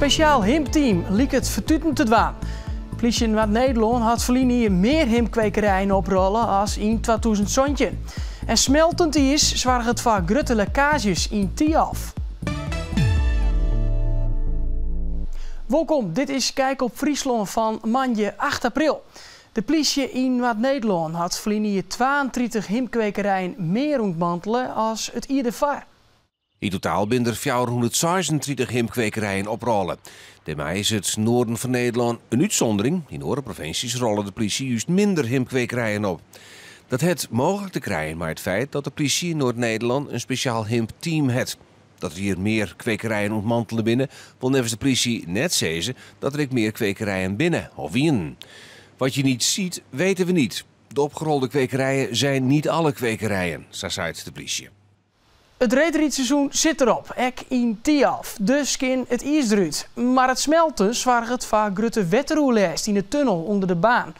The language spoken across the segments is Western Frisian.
Spesjaal himpteam liket fertuten te dwaan. Plysje Noard-Nederlân hat ferline jier mear himpkwekerijen oprôle as yn 2017. En smeltend iis soarget foar grutte lekkaazjes yn Thialf. Wolkom, dit is Kijk op Fryslân fan moandei 8 april. De plysje yn Noard-Nederlân hat ferline jier 32 himpkwekerijen mear ûntmantele as it jier derfoar. Yn totaal binne der 436 himpkwekerijen oprôle. Dêrmei is it noarden fan Nederlân in útsûndering. Yn oare provinsjes rôlet de plysje just minder himpkwekerijen op. Dat hat mooglik te krijen mei it feit dat de plysje yn Noard-Nederlân in spesjaal himpteam hat. Dat der hjir mear kwekerijen ûntmantele binne, wol neffens de plysje net sizze dat der ek mear kwekerijen binne of wienen. Wat je niet ziet, weten we niet. De opgerolde kwekerijen zijn niet alle kwekerijen, sa seit de plysje. It reedrydseizoen sit derop, ek yn Thialf. Dus kin it iis derút. Mar it smelten soarget foar grutte wetteroerlêst yn de tunnel ûnder de baan.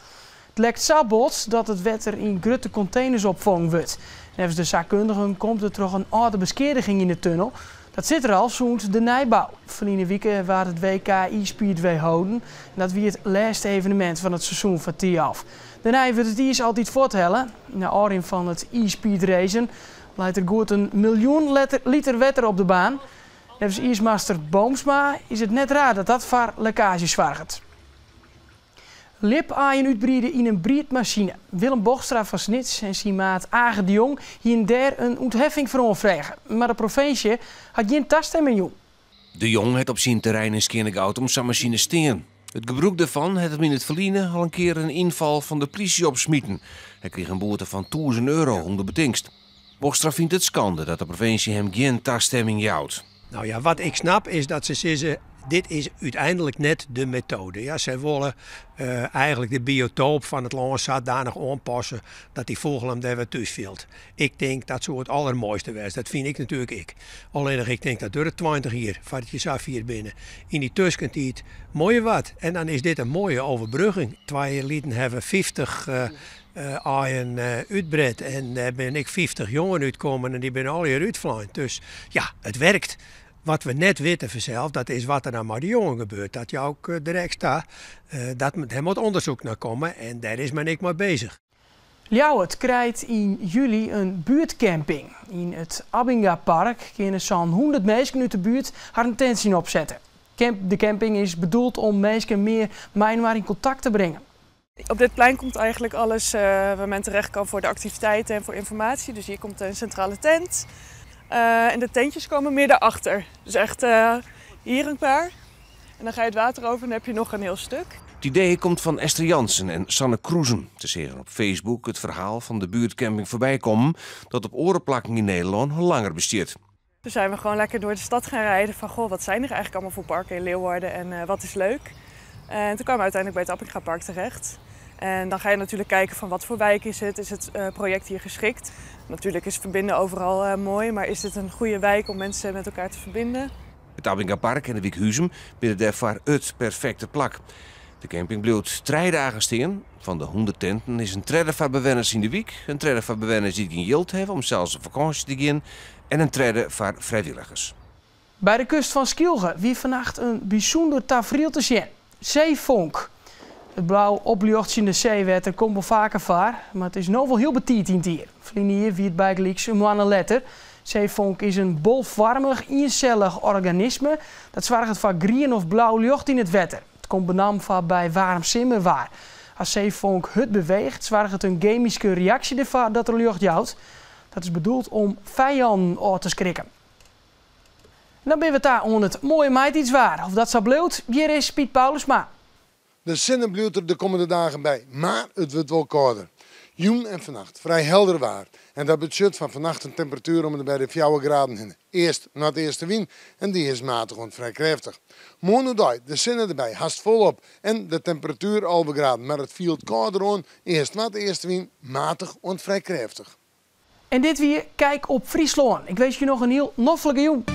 It lekt sa bot dat it wetter yn grutte konteners opfongen wurdt. Neffens de saakkundigen komt it troch in âlde beskeadiging yn de tunnel. Dat sit der al sûnt de nijbou. Ferline wike waard it WK iisspeedway holden. En dat wie it lêste evenemint fan it seizoen foar Thialf. Dêrnei wurdt it iis altyd fuorthelle. Nei ôfrin fan it iisspeedracen leit der goed in miljoen liter wetter op de baan. Neffens iismaster Boomsma is it net raar dat dat foar lekkaazje soarget. Ljipaaien útbriede yn in briedmasine. Willem Bogstra fan Snits en syn maat Age de Jong hiene dêr in ûntheffing foar oanfrege, mar de provinsje hat gjin tastimming jûn. De Jong hat op syn terrein yn Skearnegoutum sa'n masine stean. It gebrûk dêrfan hat him yn it ferline al in kear in ynfal fan de plysje opsmiten. Hy krige in boete fan 1000 euro ûnder betingst. Bogstra fynt it skande dat de provinsje him gjin tastimming jout. Nou ja, wat ik snap is dat se sizze, dit is úteinlik net de metoade. Ja, sy wolle eigenlik de biotoop fan it lân sadanich oanpasse dat dy fûgel him dêr wer thús fielt. Ik tink dat soe it aldermoaiste wêze. Dat fyn ik natuerlik ek. Allinnich ik tink dat duorret 20 jier foardat je sa fier binne. Yn dy tuskentiid moaie wat. En dan is dit in moaie overbrugging. 2 jier lyn hawwe we 50 aaien útbret en dêr binne ek 50 jongen útkommen en dy binne allegear útflein. Dus ja, it wurket. Wat we net witte fansels, dat is wat der dan mei de jongen gebeurt. Dat jou ik direkt ta. Dat, dêr moat ûndersyk nei komme en dêr is men ek mei beuzich. Ljouwert krijt yn july in buertcamping. Yn it Abbinga Park kinne sa'n 100 minsken út de buert harren tintsje opsette. De camping is bedoeld om minsken mear mei-inoar yn kontakt te bringen. Op dit plein komt eigenlijk alles waar men terecht kan voor de activiteiten en voor informatie. Dus hier komt een centrale tent. En de tentjes komen meer daarachter. Dus echt hier een paar. En dan ga je het water over en dan heb je nog een heel stuk. Het idee komt fan Esther Jansen en Sanne Kroezen. Se seagen op Facebook it ferhaal fan de buertcamping foarby kommen dat op oare plakken yn Nederlân al langer bestiet. Toen zijn we gewoon lekker door de stad gaan rijden van goh, wat zijn er eigenlijk allemaal voor parken in Leeuwarden en wat is leuk. En toen kwamen we uiteindelijk bij het Abbinga Park terecht. En dan ga je natuurlijk kijken van wat voor wijk is het project hier geschikt. Natuurlijk is verbinden overal mooi, maar is dit een goede wijk om mensen met elkaar te verbinden? It Abbinga Park en de wyk Huzum binne dêrfoar it perfekte plak. De camping bliuwt 3 dagen stean. Fan de 100 tinten is in tredde foar bewenners yn de wyk, in tredde foar bewenners dy't gjin jild hawwe om sels op fakânsje te gean en in tredde foar frijwilligers. By de kust fan Skylge wie fannacht in bysûnder tafriel te sjen. Seefonk. It blau opljochtsjende seewetter komt wol faker foar, mar it is no wol hiel betiid yn it jier. Ferline jier wie it bygelyks in moanne letter. Seefonk is in bolfoarmich, iensellich organisme dat soarget foar grien of blau ljocht yn it wetter. It komt benammen foar by waarm simmerwaar. As seefonk hurd beweecht, soarget in gemyske reaksje derfoar dat er ljocht jout. Dat is bedoeld om fijannen ôf te skrikken. En dan binne we ta oan it moaie maitiidswaar. Of dat sa bliuwt, hjir is Piet Paulusma. De sinne bliuwt der de kommende dagen by, mar it wurdt wol kâlder. Jûn en fannacht frij helder waar. En dat betsjut fan fannacht in temperatuer om en by de 4 graden hinne. Earst noardeastewyn en dy is matich oant frij krêftich. Moarn de sinne derby, hast folop. En de temperatuer 11 graden, mar it fielt kâlder oan. Earst noardeastewyn, matich oant frij krêftich. En dit wie Kijk op Fryslân. Ik winskje noch in hiel noflike jûn.